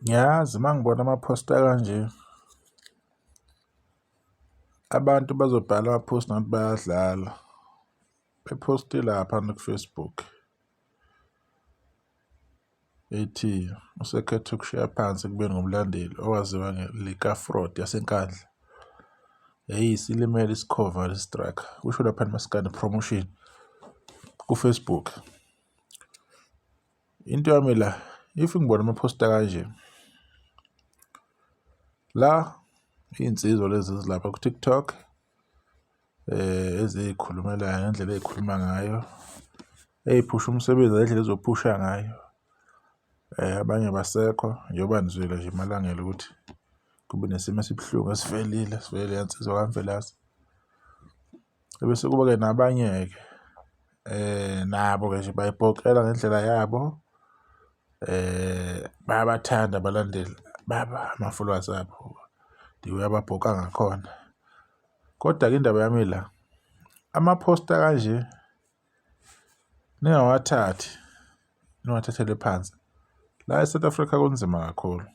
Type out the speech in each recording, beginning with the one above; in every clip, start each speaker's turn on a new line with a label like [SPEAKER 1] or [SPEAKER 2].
[SPEAKER 1] Ngiyazi uma ngibona amaphosta kanje, abantu bazobhala ama-post ngathi bayadlala, bephoste laphana ku-Facebook ethi usekhethe ukushiya phansi ekubeni ngumlandeli owaziwa ngelikaFraud yaseNkandla. Hheyi silimele isikhova lesi striker, kusho laphana uMaskandi Promotion ku-Facebook. Into yami la, if ngibona amaphosta kanje, la iy'nsizwa lezi ezilapha ku-TikTok eziy'khulumelayo ngendlela ey'khuluma ngayo, ey'phusha umsebenzi ngendlela ezophusha ngayo. Abanye abasekho njengoba nizwile nje emalangeni ukuthi kube nesimo esibuhlungu esivelile, sivele leya nsizwa kaMvelase. Ebese kuba-ke nabanye-ke nabo-ke nje bayibhokela ngendlela yabo, bayabathanda abalandeli babo, ama-followers abo, the way ababhoka ngakhona. Kodwa-ke indaba yami ila, ama-post akanje ningawathathi niwathathele phansi. La e-South Africa kunzima kakhulu.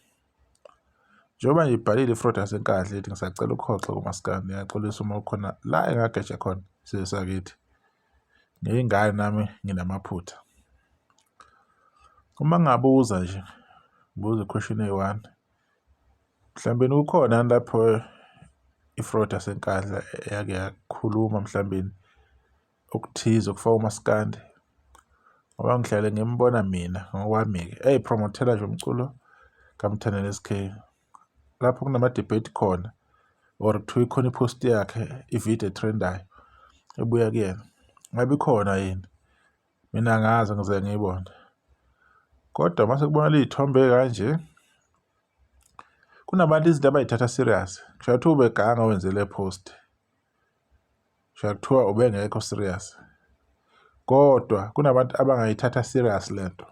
[SPEAKER 1] Njengoba nje ibhalile i-fraud yaseNkandla ithi ngisacela ukuhoxa kumaskandi ngiyaxolisa uma kukhona la engageja khona sizwe sakithi. Ngiyingane nami nginamaphutha. Uma ngingabuza nje, ngibuza i-question eyi-one, mhlawumbe kukhona yini lapho i-fraud yaseNkandla eyake yakhuluma mhlawumbe okuthize okufaka umaskandi? Ngoba ngihlale ngimbona mina ngokwami-ke ey'phromothela nje umculo kaMthandeni S_K. Lapho kunama-debate khona or kuthiwa ikhona i-post yakhe ividiyo e-trend-ayo ebuya kuyena, ngabe ikhona yini? Mina angazi ngize ngiyibone. Kodwa mase kubonakala iy'thombe ey'kanje, kunabantu izinto abay'thatha serious, kusho kuthiwa ubeganga owenze le post. Kusho kuthiwa ubengekho serious. Kodwa kunabantu abangayithatha serious le nto.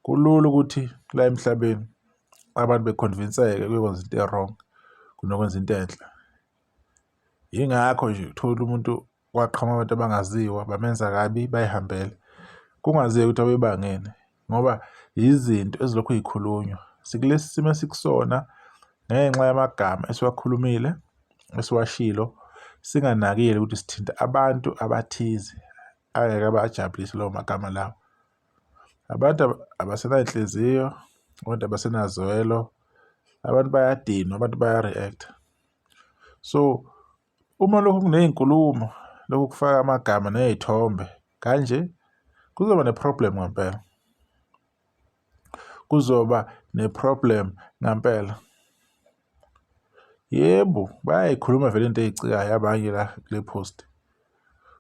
[SPEAKER 1] Kulula ukuthi la emhlabeni abantu bekhonvinseke ukuyokwenza into e-wrong kunokwenza into enhle. Yingakho nje uthola umuntu kwaqhamuka abantu abangaziwa bamenza kabi bayihambele kungaziwa ukuthi abebangene ngoba yizinto ezilokhu yikhulunywa. Sikulesi simo esikusona ngenxa yamagama esiwakhulumile esiwashilo singanakile ukuthi sithinta abantu abathize angeke abajabulise lawo magama lawo. Abantu abasenayinhliziyo, abantu abasenazwelo, abantu bayadinwa, abantu baya-react-a. So, uma lokhu kuney'nkulumo, lokhu kufaka amagama ney'thombe kanje, kuzoba ne-problem ngampela. Kuzoba ne-problem ngampela. Yebo, bayayikhuluma vele into ey'cikayo abanye la kule post.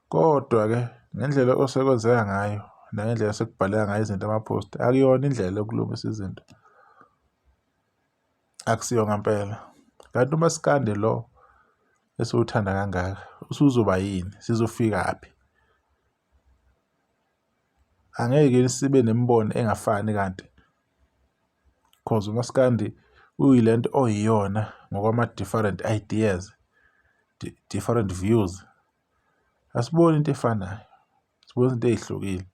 [SPEAKER 1] Kodwa-ke ngendlela osekwenzeka ngayo nangendlela osekubhaleka ngayo izinto ama-post akuyona indlela yokulungisa izinto. Akusiyo ngampela. Kanti umaskandi lo esiwuthanda kangaka usuzoba yini? Sizofikaphi? Angeke sibe nemibono engafani kanti cause umaskandi uyilento oyiyona ngokwama-different ideas, different views. Asiboni into efanayo, sibona izinto ey'hlukile.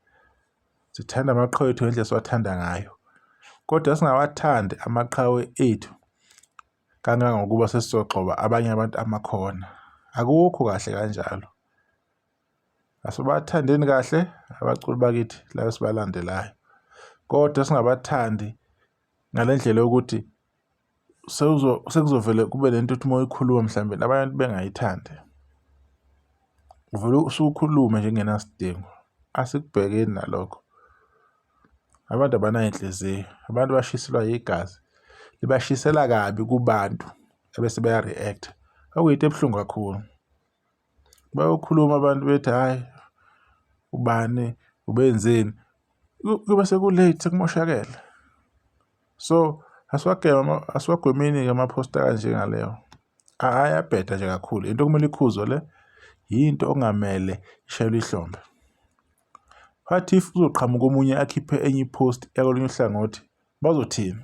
[SPEAKER 1] Sithanda amaqhawe ethu ngendlela esiwathanda ngayo, kodwa singawathandi amaqhawe ethu kangangokuba sesizogxoba abanye abantu amakhona. Akukho kahle kanjalo. Asibathandeni kahle abaculi bakithi laba esibalandelayo, kodwa singabathandi ngale ndlela yokuthi sekuzovele kube nento othi uma uyikhuluma mhlambe nabanye abantu bengayithandi. Uvele usukhulume nje kungenasidingo, asikubhekeni nalokho. Abantu abanayo inhliziyo, abantu bashiselwa yigazi, libashisela kabi kubantu ebese beya-react-a, okuyinto ebuhlungu kakhulu. Bayokhuluma abantu bethi hhayi ubani ubenzeni, kube seku-late sekumoshakele. So asiwagweme asiwagwemeni-ke ama-post akanjengaleyo. Ayabheda nje kakhulu, into okumele ikhuzwe le, yinto okungamele ishayelwe ihlombe. What if kuzoqhamuka omunye akhiphe enye i-post yakolunye uhlangothi, bazothini?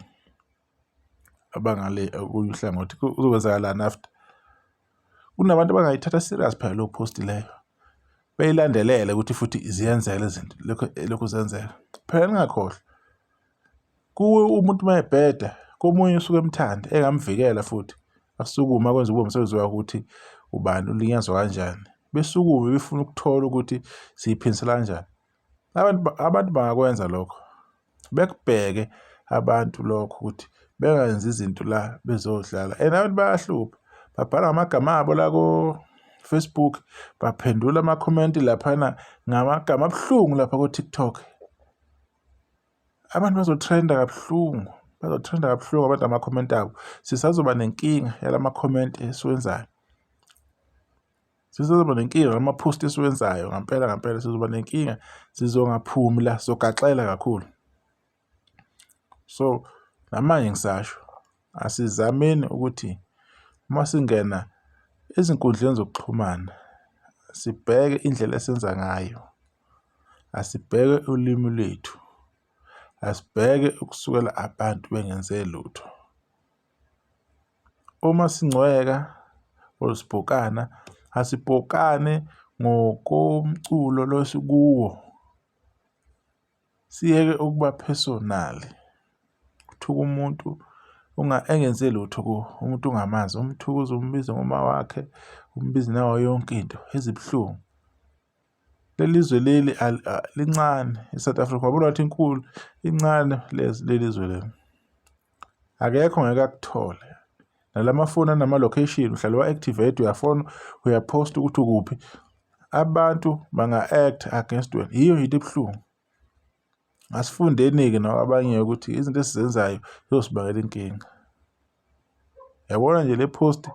[SPEAKER 1] Abangale okunye uhlangothi kuzokwenzakalani after? Kunabantu abangayithatha serious phela leyo post leyo, beyilandelele ukuthi futhi ziyenzeka lezi zinto lokhu lokhu zenzeka. Phela ningakhohlwa. Kuwe umuntu uma ebheda komunye usuke emthanda engamvikela futhi asukume akwenze kube umsebenzi wakhe ukuthi ubani ulinyazwa kanjani. Besukume befuna ukuthola ukuthi siyiphindisela kanjani. Abantu bangakwenza lokho, bekubheke abantu lokho ukuthi bengenzi izinto la bezodlala and abantu bayahlupha, babhala ngamagama abo la ko-Facebook, baphendula amakhomenti laphana ngamagama abuhlungu lapha ko-TikTok. Abantu bazotrenda kabuhlungu, bazotrenda kabuhlungu abantu ngamakhomenti abo. Sisazoba nenkinga yalamakhomenti esiwenzayo. Sizoba nenkinga ngama-post esiwenzayo ngampela ngampela sizoba nenkinga, sizongaphumi la sizogaxela kakhulu. So namanje ngisasho asizameni ukuthi uma singena ezinkundleni zokuxhumana sibheke indlela esenza ngayo, asibheke ulimi lwethu, asibheke ukusukela abantu bengenze lutho. Uma singcweka or sibhokana, asibhokane ngokomculo lo esikuwo, siyeke ukuba personal. Uthuke umuntu engenze lutho kuwe, umuntu ungamazi, umthuke uze umbize ngoma wakhe, umbize nayo yonke into ezibuhlungu. Leli zwe leli lincane i-South Africa, wabona ngathi inkulu, incane leli zwe leli. Akekho ngeke akuthole. Nalamafoni anama-location uhlale uwa-activate uyafona uyaphosta ukuthi ukuphi. Abantu banga-act against wena, yiyo into ebuhlungu. Asifundeni-ke nakwabanye ukuthi izinto esizenzayo zizosibangela inkinga. Yabona nje le post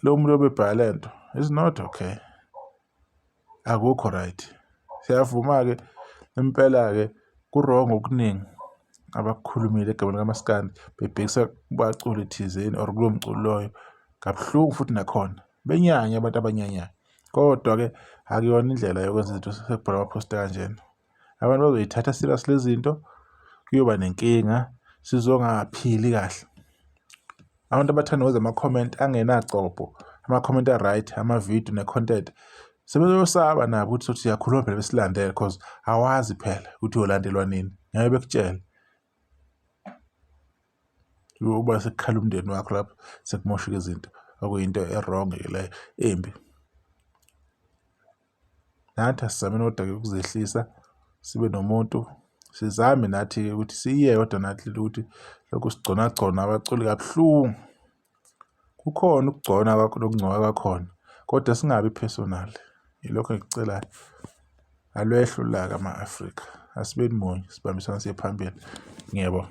[SPEAKER 1] lo muntu obebhala le nto is not okay. Akukho right. Siyavuma-ke impela-ke ku-wrong okuningi abakukhulumile egameni likamaskandi bebhekisa kubaculi thizeni or kulowo mculi loyo. Kabuhlungu futhi nakhona benyanya abantu abanyanyayo kodwa-ke akuyona indlela yokwenza izinto sekubhalwa ama-post kanjena. Abantu bazoyithatha serious le zinto, kuyoba nenkinga sizongaphili kahle. Abantu abathanda ukwenza ama-comment angenagcobho, ama-comment a-right, amavidiyo ne-content sebeyosaba nabo ukuthi sothi siyakhuluma phela besilandele cause awazi phela ukuthi uyolandelwa nini, ngeke bekutshele. Uba sekukhala umndeni wakho lapho sekumosheka izinto okuyinto e-wrong-ke leyo embi. Nathi asizameni kodwa-ke ukuzehlisa sibe nomuntu, sizame nathi-ke ukuthi siyiyeke kodwa nathi le nto yokuthi lokhu sigconagcona abaculi kabuhlungu. Kukhona ukugcona nokungcoka kwakhona kodwa singabi personal, yilokho engikucelayo. Alwehle ulaka ma-Afrika, asibeni munye sibambisane siye phambili. Ngiyabonga.